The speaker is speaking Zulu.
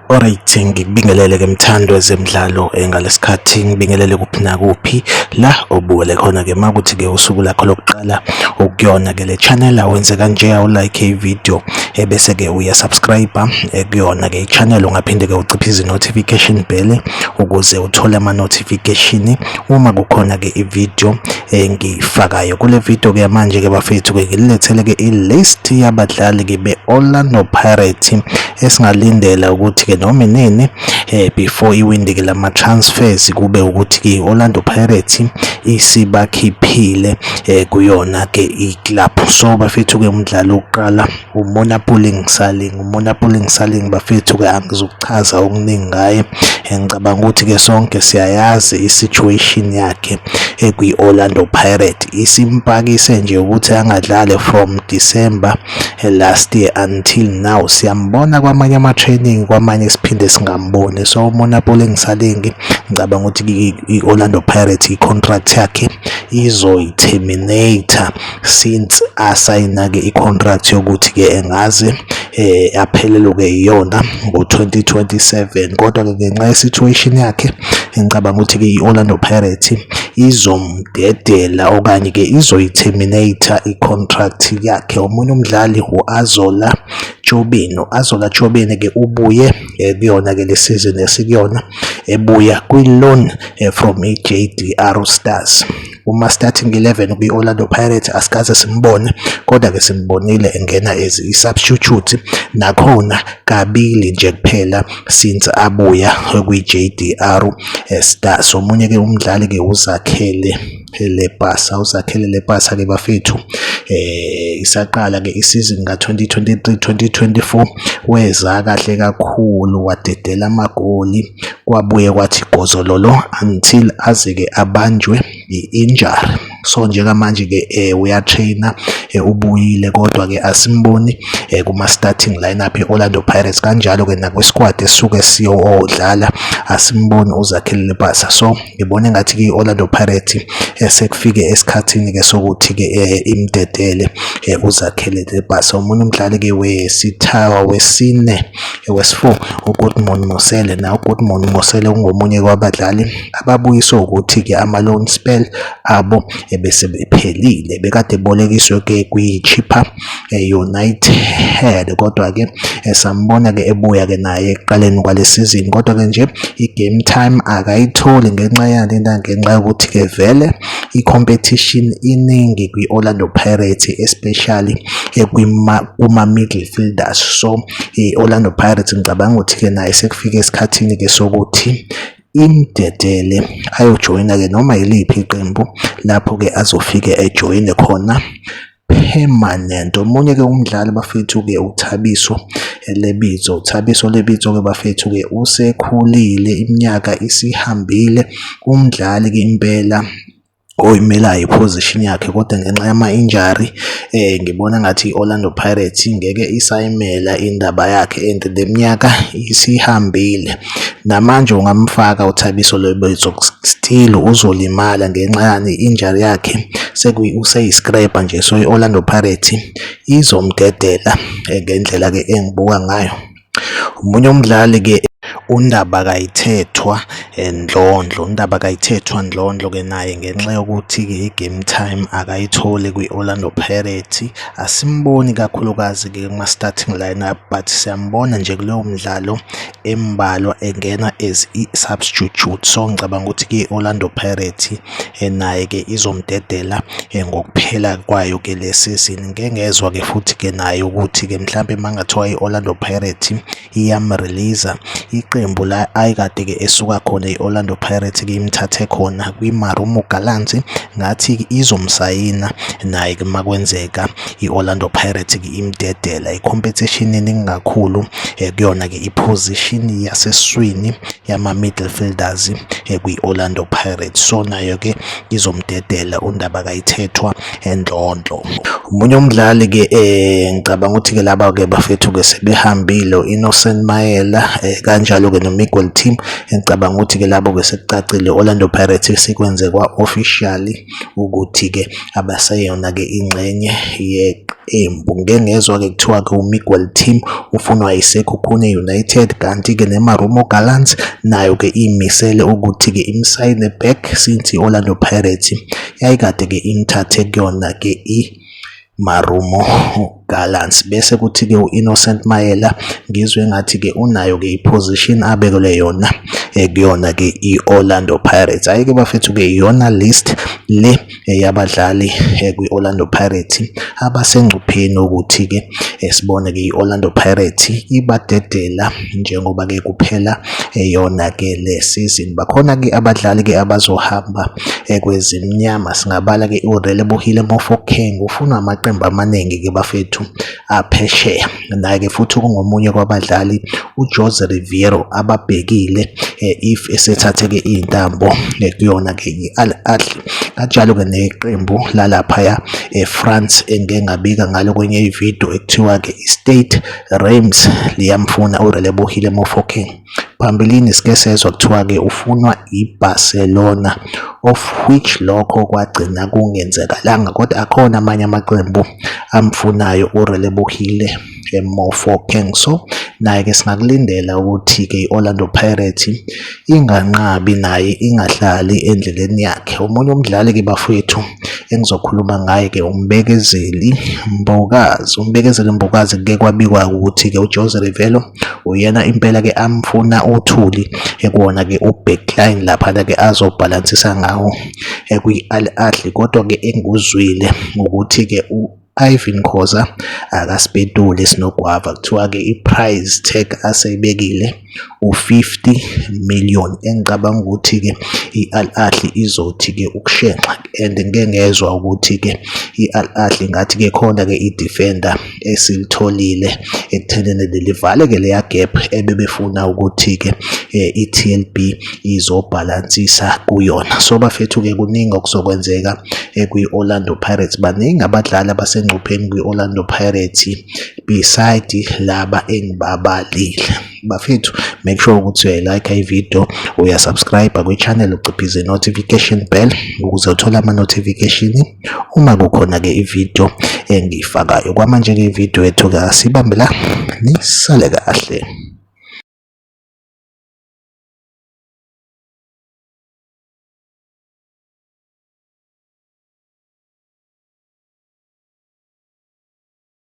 Alright, ngikubingelele ke mthando wezemidlalo ngalesikhathi ngibingelele kuphi nakuphi la obukele khona ke makuthi ke usuku lakho lokuqala ukuyona ke le channel awenze kanje awulike i-video ebese ke uya subscribe kuyona ke i-channel. Ungaphinde ke uciphize i-notification bell ukuze uthole ama notification uma kukhona ke i-video engiyifakayo. Kule video ke manje ke bafethu ke ngililethele ke i-list yabadlali ke be-Orlando Pirates esingalindela ukuthi ke noma inini before iwindi ke lama transfers kube ukuthi ke i-Orlando Pirates isibakhiphile kuyona ke i-club. So bafethu ke umdlalo wokuqala uMonnapule Saleng. UMonnapule Saleng bafethu ke angizukuchaza okuningi ngaye, ngicabanga ukuthi ke sonke siyayazi i-situation yakhe kwi-Orlando Pirates. Isimpakise nje ukuthi angadlali from December last year until now. Siyambona kwamanye ama-training, kwamanye siphinde singamboni. So uMonnapule Saleng ngicabanga ukuthi i-Orlando Pirates i-contract yakhe izoyi-terminate since asayina-ke i-contract yokuthi-ke engaze aphelelwe-ke iyona ngo-2027. Kodwa-ke ngenxa ye-situation yakhe ngicabanga ukuthi-ke i-Orlando Pirates izomdedela okanye-ke izoyi-terminate i-contract yakhe. Omunye umdlali u-Azola Tshobeni. U-Azola Tshobeni-ke ubuye kuyona-ke le season esikuyona, ebuya kwi-loan from i-JDR Stars. Uma starting 11 kwi-Orlando Pirates asikaze simbone, kodwa-ke simbonile engena as i-substitute nakhona kabili nje kuphela since abuya kwi-JDR Stars. Omunye-ke umdlali-ke uZakhele Lepasa. UZakhele Lepasa-ke bafethu isaqala-ke isizini ka-2023 2024 weza kahle kakhulu, wadedela amagoli, kwabuye kwathi gozololo until aze-ke abanjwe i-injury. So njengamanje-ke uya-traina, ubuyile, kodwa-ke asimboni kuma-starting lineup ye-Orlando Pirates, kanjalo-ke nakwi-squad esisuke siyodlala asimboni uZakhele Lepasa. So ngibona engathi-ke i-Orlando Pirates sekufike esikhathini-ke sokuthi-ke imdedele uZakhele Lepasa. Omunye umdlali-ke wesithawa wesine, wesi-four, uGoodmon Mosele. Na uGoodmon Mosele ungomunye wabadlali ababuyiswe ukuthi-ke ama-loan spell abo ebese bephelile, bekade bolekiswe-ke kwi-Chippa United, kodwa-ke sambona-ke ebuya-ke naye ekuqaleni kwale season, kodwa-ke nje i-game time akayitholi ngenxa yani na? Ngenxa yokuthi-ke vele i-competition iningi kwi-Orlando Pirates, especially kuma-midfielders. So i-Orlando Pirates ngicabanga ukuthi-ke naye sekufike esikhathini-ke sokuthi imdedele ayojoyina-ke noma yiliphi iqembu lapho-ke azofike ejoyine khona permanent. Omunye-ke umdlali bafethu-ke uThabiso Lebitso. uThabiso Lebitso-ke bafethu-ke usekhulile, iminyaka isihambile, umdlali-ke impela oyimelayo i-position yakhe, kodwa ngenxa yama-injury ngibona ngathi i-Orlando Pirates ngeke isayimela indaba yakhe and le minyaka isihambile. Namanje ungamfaka uThabiso Lebitso, still uzolimala. Ngenxa yani? I-injury yakhe useyi-scraper nje. So i-Orlando Pirates izomdedela ngendlela-ke engibuka ngayo. Omunye umdlali-ke uNdabakayithethwa Ndlondlo. UNdabakayithethwa Ndlondlo-ke naye ngenxa yokuthi-ke i-game time akayitholi kwi-Orlando Pirates, asimboni kakhulukazi-ke kuma-starting lineup, but siyambona nje kuleyo mdlalo embalwa engena as i-substitute. So ngicabanga ukuthi-ke i-Orlando Pirates naye-ke izomdedela ngokuphela kwayo-ke le season. Ngike ngezwa-ke futhi-ke naye ukuthi-ke mhlampe makungathiwa i-Orlando Pirates iyam-release, iqembu la ayekade-ke esuka khona i-Orlando Pirates-ke imthathe khona kwi-Marumo Gallants, ngathi izomsayina naye-ke makwenzeka i-Orlando Pirates-ke imdedela. I-competition iningi kakhulu kuyona-ke i-position yasesiswini yama-midfielders kwi-Orlando Pirates, so nayo-ke izomdedela uNdabakayithethwa Ndlondlo. Omunye umdlali-ke ngicabanga ukuthi-ke laba-ke bafethu-ke sebehambile, u-Innocent Maela, kanjalo-ke no-Miguel Timm. Ngicabanga ukuthi-ke labo-ke sekucacile, Orlando Pirates sekwenze kwa-officially ukuthi-ke abaseyona-ke ingxenye. Qembu. Ngike ngezwa-ke kuthiwa-ke uMiguel Timm ufunwa yiSekhukhune United, kanti-ke neMarumo Gallants nayo-ke iyimisele ukuthi-ke imsayine back since i-Orlando Pirates yayikade-ke imthathe kuyona-ke i-Marumo Gallants. Bese kuthi-ke u-Innocent Maela ngizwe ngathi-ke unayo-ke i-position abekelwe yona kuyona-ke i-Orlando Pirates. Hhayi-ke bafethu-ke iyona list le yabadlali kwi-Orlando Pirates abasengcupheni ukuthi-ke sibone-ke i-Orlando Pirates ibadedela njengoba-ke kuphela yona-ke le season. Bakhona-ke abadlali-ke abazohamba kwezimnyama, singabala-ke uRelebohile Mofokeng, ufunwa amaqembu amaningi-ke bafethu aphesheya. Naye-ke futhi kungomunye kwabadlali uJose Riveiro ababhekile if esethathe-ke iy'ntambo kuyona-ke i-Al Ahly. Kanjalo-ke neqembu lalaphaya eFrance engike ngabika ngalo kwenye ividiyo ekuthiwa-ke i-Stade Reims liyamfuna uRelebohile Mofokeng. Phambilini sike sezwa kuthiwa-ke ufunwa iBarcelona, of which lokho kwagcina kungenzekalanga, kodwa akhona amanye amaqembu amfunayo uRelebohile Mofokeng. So naye-ke singakulindela ukuthi-ke i-Orlando Pirates inganqabi naye, ingahlali endleleni yakhe. Omunye umdlali-ke bafowethu engizokhuluma ngaye-ke uMbekezeli Mbokazi. UMbekezeli Mbokazi kuke kwabikwa ukuthi-ke uJose Riveiro uyena impela-ke amfuna uthuli ekuwona-ke u-backline laphana-ke azobhalansisa ngawo kwi-Al Ahly, kodwa-ke engikuzwile ukuthi-ke u-Irvin Khoza akasipetuli esinogwava. Kuthiwa-ke i-price tag aseyibekile u-50 million, engicabanga ukuthi-ke i-Al Ahly izothi-ke ukushenxa, and ngike ngezwa ukuthi-ke i-Al Ahly ngathi-ke khona-ke i-defender esilitholile ekuthenini livale-ke leya gap ebebefuna ukuthi-ke i-TLB izobhalansisa kuyona. So bafethu-ke kuningi okuzokwenzeka kwi-Orlando Pirates, baningi abadlali abasengcupheni kwi-Orlando Pirates beside laba engibabalile. Bafethu, make sure ukuthi uyayi-like ividiyo, uya-subscribe kwi-channel, uciphize i-notification bell ukuze uthole ama-notification uma kukhona-ke ividiyo engiyifakayo. Kwamanje-ke ividiyo yethu-ke asibambe la, nisale kahle.